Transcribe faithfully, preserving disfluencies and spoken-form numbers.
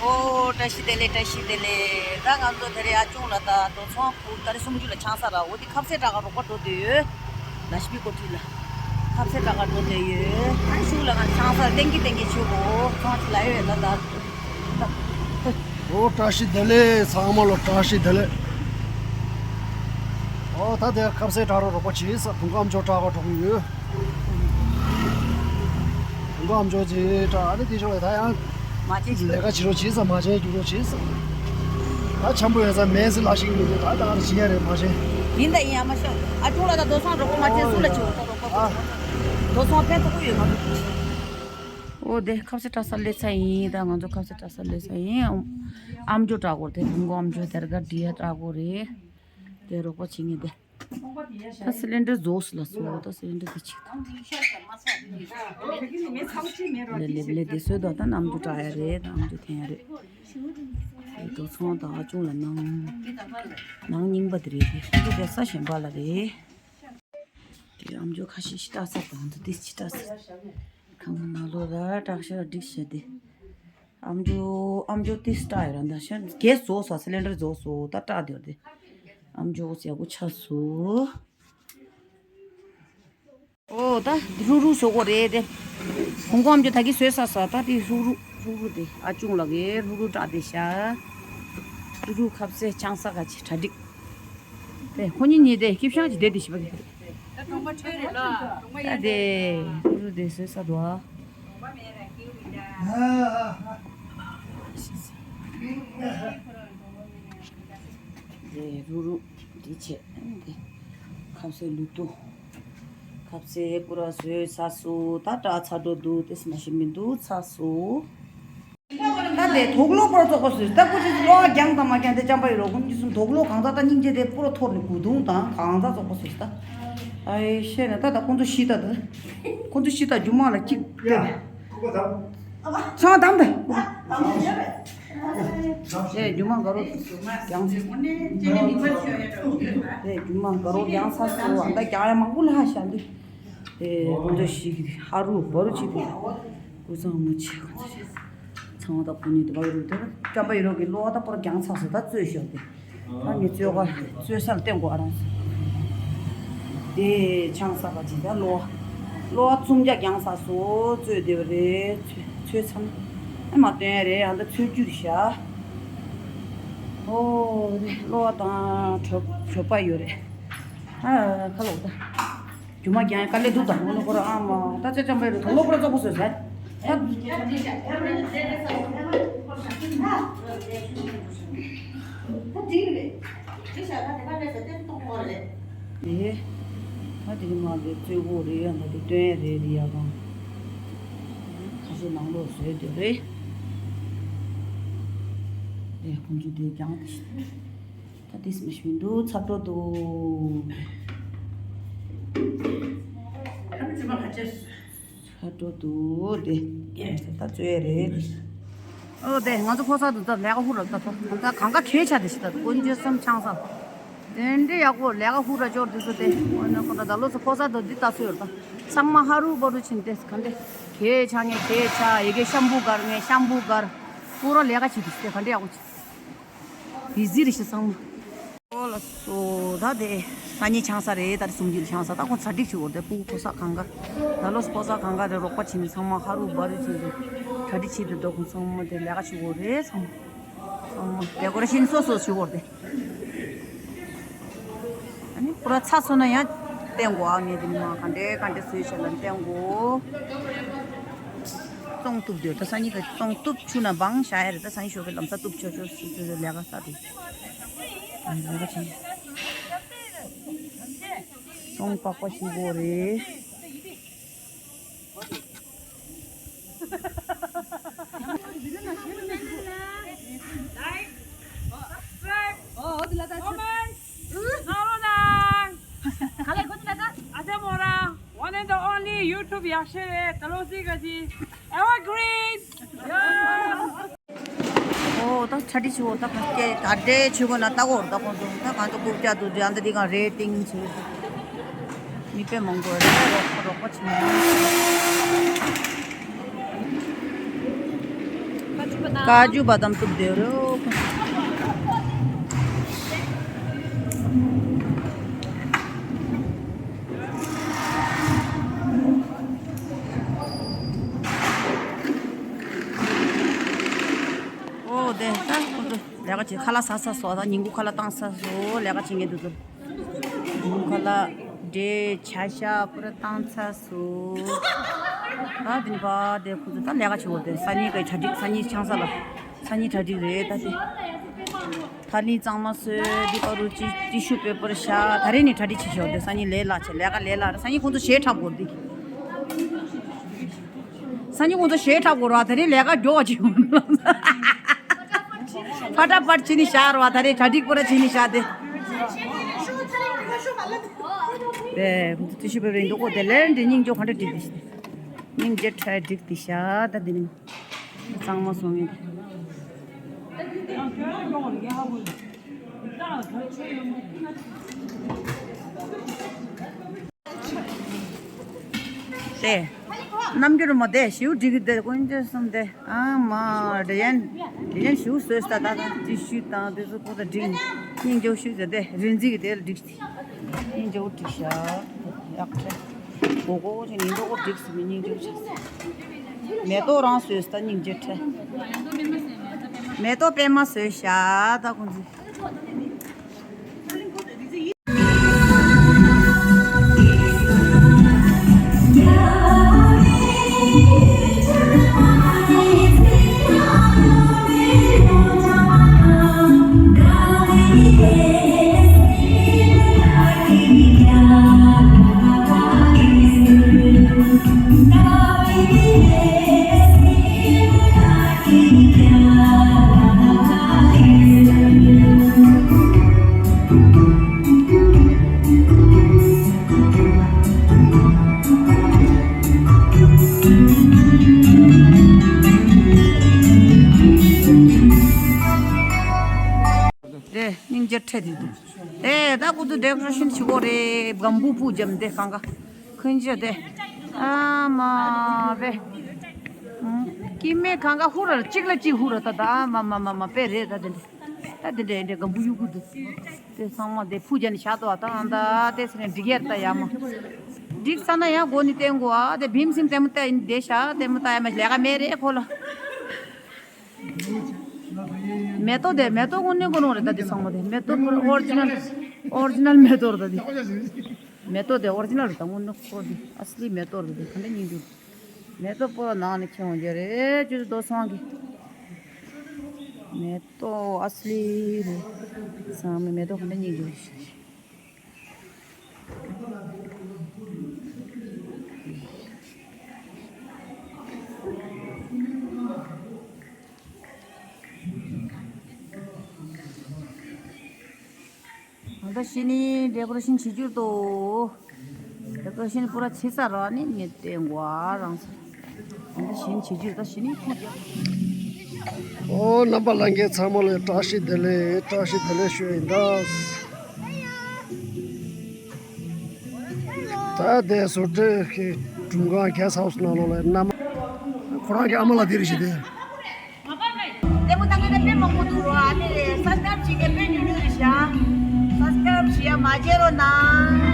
ཨོ། བཀྲ་ཤིས་བདེ་ལེགས། བཀྲ་ཤིས་བདེ་ལེགས། ད་ང་ཚོ་དེ་རིང་ཨ་ཅུང་ལ་ད་རྡོ་ཚོང་ཕུ་ཏ་རི་སུམ་ཅུ་ལ་ཆང་ས་ར་འོ་དེ་ཁབ་སེ་བྲག་ག་རོགས་པ་འགྲོ་བསྡད་ཡོད། ལ་ཤི་པི་ཀོ་ཁྲི་ལ་ཁབ་སེ་བྲག་ག་འགྲོ་བསྡད་ཡོད། ཨ་ཤུག་ལ་ང་ཆང་ས་ཏན་གི་ཏན་གི་ཆུ་གོ་ཚོང་ཁྲི་ལ་ཡོད་ལ་ད། ཨོ། བཀྲ་ཤིས་བདེ་ལེགས། ཚང་མ་ལ་བཀྲ་ཤིས་བདེ་ལེགས། ཨོ། ད་དེ་ཁབ་སེ་བྲག་རོགས་པ་བྱེད་ས་བུང་ཁ་ཨམ་ཅོག་བྲག་ག་འགྲོ་གི་ཡོད། དགའ་མཇོ་ཅེས་ཀྲ་ཨ་ནི་དེ་ཆོག་ད་ཡང་མ་ཅེས་ལས་ཀ་བྱེད་རོགས་བྱེད་ས་མ་ཅེས་རྒྱུག་རོགས་བྱེད་ས། ད་འཆམ་པོ་ཡོད་ས་མེད་ཟེར་ལ་ཞིག་མི་འདུག་ད་ད་ཨ་ར་བྱེད་ཡ་རེད་མ་ཅེས། ཡིན་ད་ཡིན་ཡ་མ་ཤོག་ཨ་ཅུང་ལ་ད་རྡོ་སོང་རོགས་པ་མ་ཅེས་སུ་ལ་ཅེས་རོགས་པ་རོགས་པ་ཨ། རྡོ་སོང་ཕན་ཐོགས་ཡོད་མ་རེད། ཨོ་དེ་ཁབ་སེ་བྲག་ས་སླེབས་ཚར་ཡིན། ད་ང་ཚོ་ཁབ་སེ་བྲག་ས་སླེབས་ཚར་ཡིན། ཨམ་ཅོག་བྲག་གོ་དེ་བུང་གོ་ཨམ་ཅོག་དེར་ག་འདྲི་ཡ་བྲག་གོ་རེད། དེ་རོགས་པ་བྱེད་ངེས་དེ། ད་སི་ལིན་ཌར་རྫོགས་སོང་ལ་སོ། ད་སི་ལིན་ཌར་དེ་ཆིག་ད་ལེ་ལེ་ལེ་དེ་སོས་དོ། ད་ནམ་དུ་དྲག་ཡ་རེད། ད་ནམ་དུ་འཐེན་ཡ་རེད། དེ་དུ་ཚོང་དང་ཨ་ཅུང་ལ་ནང་ནང་རྙིང་པ་དེ་རེད། དེ་དེ་ས་གཞན་པ་ལ་རེད། དེ་ཨམ་ཅོག་ཁ་ཤས་ཤི་ཏག་ས་དང་དུ་དེ་ཆི་ཏག་ས་ཁང་ནང་ལོ་ར་དྲག་ཤ་སྒྲིག་བྱས་ཏེ། ཨམ་ཅོག་ཨམ་ཅོག་ཏིས་སྟ་ཡོད་ར་འདི་ཤ་གས་བཟོ་ས་སི་ལིན་ཌར་བཟོ་སོ་ད་སྟ་དེ་ཡོད་དེ། ཨམ་ཅོག་ཡག་པོ་ཆགས་སོ། ཨོ་ད་ཧྲུག་ཧྲུག་བཟོ་གོ་རེད་དེ། ཧོང་ཀོང་ཨམ་ཅོག་ད་གི་བཟོས་ས་ས་ད་དེ་ཧྲུག་ཧྲུག་ཧྲུག་ཧྲུག་དེ་ཨ་ཅུང་ལ་གི་ཧྲུག་ཧྲུག་སྟ་དེ་ཤ། ཧྲུག་ཧྲུག་ཁབ་སེ་ཆང་ས་ག་ཅི་གྲ་སྒྲིག་དེ་ཁོ་གཉིས་གཉིས་དེ་སྐྱིབ་ཤང་གི་དེ་དེ་ཞིབ་པ་གི། ད་གྲོང་པ་ཁྲོད་རེད་ལ། གྲོང་པ་ཡ་ད་དེ་རུ་རུ་དེ་བཟོས་ས་འདུག་ཨ། གྲོང་པ་མེད་ལ་སྐྱིད་པོ་ཡིན་ད། དེ་རུ་རུ་དེ་བྱས་དེ་ཁབ་སེ་ལུ་ཏུ། ཁབ་སེ་པུ་ར་བཟོས་ཚར་སོང་། ད་སྟ་ཚར་འགྲོ་འདུག་དེ་སི་མ་ཤི་མི་འདུག་ཚར་སོང་། ད་དེ་དོག་ལོ་པར་བཙོག་པ་བཟོས། ད་ཁོ་ཅི་ལོ་རྒྱང་དང་མ་རྒྱང་དེ་ཅམ་པ་ཡི་རོ་ཁོང་ཅི་སུ་དོག་ལོ་གང་ཟག་ད་སྙིང་རྗེ་དེ་པུ་རོ་ཐོར་ནི་གུ་དུང་དང་གང་ཟག་བཙོག་པ་བཟོས་ད། ཨའི་ཤེས་ན་ད་ད་ཁོང་ཚོ་ཤི་ད་ད། ཁོང་ཚོ་ཤི་ད་རྒྱུ་མ་ལ་གཅིག་ད། ཚང་དམ་ད། ཨེ་རྒྱུ་མ་ག་རོ་རྒྱང་། ཨེ་རྒྱུ་མ་ག་རོ་རྒྱང་ས་སོ་ཨ་ད་རྒྱང་ཡ་མང་པོ་ལ་ཧ་ཤ་འདི། དེ་ཁོང་ཚོ་ཞིག་ཧ་རུ་བ་རུ་ཅིག་དེ་ཀུ་ཚང་མ་ཆེ་ཁོང་ཚོ་ཞིག་ཚང་མ་དང་ཁོང་གཉིས་དེ་བ་རུ་དེ་ཅམ་པ་ཡི་རོ་གི་གློ་བ་ད་པོར་རྒྱང་ཚ་སོ་ད་རྩོད་ཤོར་དེ་ད་ངས་རྩོད་ག་རྩོད་སར་བསྟན་གོ་ཨ་རང་སོ། དེ་ཆང་ས་པ་ཅིག་ད་གློ་བ་གློ་བ་བཙུམ་རྒྱ་རྒྱང་ཚ་སོ་རྩོད་དེ་བ་རེད། ཚོད་ཚོད་ཚང་ཨ་མ་སྟོན་རེད། ཨ་ད་ཚོད་རྒྱུར་ཤ་ཨོ་རེད། གློ་བ་དང་གྲོད་གྲོད་པ་ཡོད་རེད། ཨ་ཁ་ལོག་ད། རྒྱུ་མ་རྒྱང་དཀའ་ལས་འདུག་དང་། ཨོ་ནི་ཁོ་ར་ཨ་མ་ད་ཅ་ཅམ་པའི་རུ་དོ་ལོ་ཁོ་ར་བཙོག་པོ་བཟོས་ཟེར། ད་ད་དེ་རིང་མ་གི་རྩོད་སྒོ་རེད། ཡང་ད་དེ་སྟོན་རེད་རེད་ཡ་གང་། ཁ་ཤས་ནང་ལོགས་བཟོས་དེ་རེད། དེ་ཁོང་ཚོ་དེ་རྒྱང་དེ་ཤི། ད་དེ་སི་མ་ཤི་མི་འདུག་ཚ་པྲོ་འདུག་ཚ་པྲོ་འདུག་དེ་ད་རྩོད་རེད། ཨོ་དེ་ང་ཚོ་ཕོ་གསར་དུ་ད་ལས་ཀ་ཧུར་ར་ད་ད་གང་ག་གས་ཆ་དེ་ཤི་ད་དཀོན་མཆོག་གསུམ་ཆང་ས། དེ་འདྲ་ཡག་པོ་ལས་ཀ་ཧུར་ར་འབྱོར་དུས་སུ་དེ་ཨོ་ན་ཁོ་ད་ད་ལོ་སུ་ཕོ་གསར་དུ་འདི་ལྟ་སུ་ཡོད་ད། ཚང་མ་ཧ་རུ་བ་རུ་ཕྱིན་ཏེ་ག་འདྲ་གས་ཆ་ངས་གས་ཆ་ཡི་གེ་ཤམ་བུ་གར་ངས་ཤམ་བུ་གར་པུ་ར་ལས་ཀ་བྱེད་དུས་སུ་དེ་ག་འདྲ་ཡག་པོ་བྱེད། བི་ཟི་རེད་ཤག་ཚང་མ། ཨོ་ལགས་སོ། ད་དེ་སང་ཉིན་ཆང་ས་རེད། ད་རེས་གསུམ་གྱི་ཆང་ས། ད་ཁོང་གྲ་སྒྲིག་བྱེད་དགོས་རེད། ཕྲུ་གུ་ཕོ་གསར་གང་ག་ད་ལོ་ཕོ་གསར་གང་ག་རེད། རོགས་པ་བྱེད་མི་ཚང་མ་ཧ་རུ་བ་རུ་བྱེད་དེ་གྲ་སྒྲིག་བྱེད་དེ་འདུག་ཁོང་ཚང་མ་དེ་ལས་ཀ་བྱེད་དགོས་རེད། ཚང་མ་ཚང་མ་ཌེ་ཀོ་རེ་ཤན་སོ་སོ་བྱེད་དགོས་རེད། ཨ་ནི་པུ་ར་ཚ་སོང་ན་ཡང་བསྟན་དགོས། ཨ་ངས་དེ་ནི་མ་ག་འདྲས་ག་འདྲས་བཟོས་བྱས་ལ་བསྟན་དགོས། བཙོང་གཏུབ་དེ་ད་སང་ཉིན་ག་བཙོང་གཏུབ་ཆུ་ན་སྦང་བཞག་ཡ་རེད། ད་སང་ཉིན་ཞོགས་པའི་ལམ་སང་གཏུབ་ཆོག་ཆོག་སུ་ཚོད་ལས་ཀ་ས་དེ་ལས་ཀ་བྱེད། བཙོང་པགས་པ་ཞིག་དགོས་རེད། Like, subscribe, comment, ནང་ལོགས་ནང་། ག་ལེ་ཁོ་ཚོ་ལ་ད། ཨ་ཅག་མོ་རང་one and only YouTube ཡག་ཤོས་རེད། ད་ལོ་སི་ག་ཅི་Evergreen། ཨོ་ད་ཆ་འདི་ཆུ་བོ་ད་ག་སྐད་ད་འདྲེ་ཆུ་བོ་ན་ད་གོར་ད་ཁོང་ཚོ་ད་གང་ཚོ་རྐུབ་བཀྱག་ཏུ་ཡང་ད་འདི་གང་རེད་ཏིང་ཆུ་མི་དཔེ་མང་པོ་རེད། རོགས་རོགས་པ་ཆུ་མ། ཀ་ཇུ་བ་དམ་བཏུབ་དེ་རུ། ཨོ་དེ་ད་ཁོ་ཚོ་ལས་ཀ་བྱེད། ཁ་ལག་ཟ་ས་སོ། ད་ཉིན་གུང་ཁ་ལག་བཏང་ས་སོ། ལས་ཀ་བྱེད་མཁན་དེ་ཚོ། ཁ་ལག་འབྲས་ཆ་ཤ་པུ་ར་བཏང་ཚར་སོང་། ད་དེ་ནི་ཕ་དེ་ཁོ་ཚོ་ད་ལས་ཀ་བྱེད་འོ་དེ། སང་ཉིན་གི་གྲ་སྒྲིག་སང་ཉིན་ཆང་ས་ལ། སང་ཉིན་གྲ་སྒྲིག་རེད་ད་དེ། ཐ་ལི་གཙང་མ་བཟོས། འདི་པ་རུ་ཅི་ཏི་ཤུ་པེ་པར་བཞག་ད་རེས་ནི་གྲ་སྒྲིག་བྱེད་ཤོག་དེ། སང་ཉིན་ལས་ལ་ཆེ། ལས་ཀ་ལས་ལ་རེད། སང་ཉིན་ཁོ་ཚོ་གཞས་འཁྲབ་དགོས་འདི། སང་ཉིན་ཁོང་ཚོ་གཞས་འཁྲབ་དགོས་ར། ད་རེས་ལས་ཀ་མགྱོགས་པ་བྱེད་དགོས། ཕ་ཏྲ་པར་བྱེད་ནི་བཞག་ར་བ། ད་རེས་གྲ་སྒྲིག་པོ་ར་བྱེད་ནི་བཞག་སྟེ། དེ་ཁོང་ཚོ་ཏི་ཤུ་པེ་པར་འདུག་གོ་དེ་ལས་འདི་སྙིང་རྗེ་ག་འདྲ་སྒྲིག་དེ་ཤི། སྙིང་རྗེ་ཁྲ་སྒྲིག་དེ་བཞག་ད་འདི་ནི་གཙང་མ་སོང་ངས། དེ། རྣམ་འགྱུར་མོ་དེ་ཞིའུ་འགྲིག་གི་དེ་དཀོན་མཆོག་གསུམ་དེ། ཨ་མ་དྲི་ཡན། དྲི་ཡན་ཞིའུ་བཟོས་ད་ད་ད་ཅི་ཞུ་དང་དེ་ཚོ་པོ་ད་འགྲིག་སྙིང་རྗེ་ཞུ་ཟེར་དེ་རིན་འཛིན་གི་དེ་ལ་འགྲིག་སྙིང་རྗེ་འོ་འགྲིག་ཤག་ཡག་ཁྲེ། གོ་གོ་ཅི་ཉིན་འགྲོ་གོ་འགྲིག་སི་མི་སྙིང་རྗེ་ཆགས་སི། མེ་ཏོག་རང་བཟོས་ད་སྙིང་རྗེ་ཁྲེ། མེ་ཏོག་པད་མ་བཟོས་ཤག་ད་ཁོང་ཚོས། རེད། སྙིང་རྗེ་ཁྲེ་དེ་འདུག་དེ་ད་ཁོ་ཚོ་ཌེ་ཀོ་རེ་ཤན་བྱེད་དགོས་རེད། སྒམ་བུ་སྤུ་ལྗམ་དེ་གང་ག་ཁུན་ཆེ་དེ། ཨ་མ་བེ། སྐྱིད་མེད་གང་ག་ཧུ་ར་གཅིག་ལ་གཅིག་ཧུ་ར་ད་ད་ཨ་མ་མ་མ་མ་དཔེ་རེད་ད་དེ་འདྲ། ད་དེ་འདྲ་འདྲ་སྒམ་བུ་གཡུག་གུ་འདུག་དེ་ཚང་མ་དེ་ཕུ་རྒྱ་ནི་བཞག་ཏོ་ཨ་ད་ཨ་ད་དེ་ཚེ་ནས་འགྲིག་ཡར་ད་ཡ་མ། འགྲིག་ས་ན་ཡང་སྒོ་ནི་བསྟན་དགོ་ཨ་དེ་བིམ་སིང་དེ་མོ་ད་ཡིན་དེ་བཞག་དེ་མོ་ད་ཡ་མ་ལས་ཀ་མེད་རེད་ཁོ་ལ། མེ་ཏོག་དེ་མེ་ཏོག་དངོས་གནས་དགོས་རུང་རེད་ད་དེ་ཚང་མ་དེ་མེ་ཏོག་ཨོ་རི་ཇི་ནལ་ཨོ་རི་ཇི་ནལ་མེ་ཏོག་རེད་ད་དེ། མེ་ཏོག་དེ་ཨོ་རི་ཇི་ནལ་རེད་ད་དངོས་གནས་ཁོ་དེ་ཨ་སི་ལི་མེ་ཏོག་རེད་དེ་ག་འདྲ་སྙིང་རྗེ། མེ་ཏོག་པོ་ནང་ནས་ཁྱེར་འོང་རྒྱུ་རེད་ཅུ་རྡོ་སོང་གི། མེ་ཏོག་ཨ་སི་ལི་རེད། ཚང་མ་མེ་ཏོག་ག་འདྲ་སྙིང་རྗེ་རེད། ད་ཤི་ནི་ཌེ་ཀོ་རེ་ཤན་བྱེད་རྒྱུ་དོ། ཌེ་ཀོ་རེ་ཤན་པུ་ར་བྱེད་ས་ར་ནི་ངས་བལྟས་འགོ་ཨ་རང་ས། ད་ཤི་ནི་བྱེད་རྒྱུ་ད་ཤི་ནི་ཁུག་རྒྱབ། ཨོ་རྣམ་པ་ལྷན་རྒྱས་ཚང་མ་ལ་བཀྲ་ཤིས་བདེ་ལེགས་བཀྲ་ཤིས་བདེ་ལེགས་ཞུ་ཡིན་ད། ད་དེ་བཟོ་གྲྭའི་གི་སྒྲུང་ཁང་གེ་སི་ཧའུ་སི་ནང་ལོགས་ལ་རྣམ། ཁོ་རང་གི་ཨ་མ་ལགས་འདི་རེད་ཞེས་དེ། ལྟད་མོ་ལྟ་མཁན་དཔེ་མང་པོ་འདུག་རོ། ཨ་ནི་སབ་སི་ཀ་རབ་བྱེད་མཁན་དཔེ་ཉུང་ཉུང་རེད་ཤག་སབ་སི་ཀ་རབ་བྱེད་ཡ་མ་བརྗེད་རོགས་གནང་།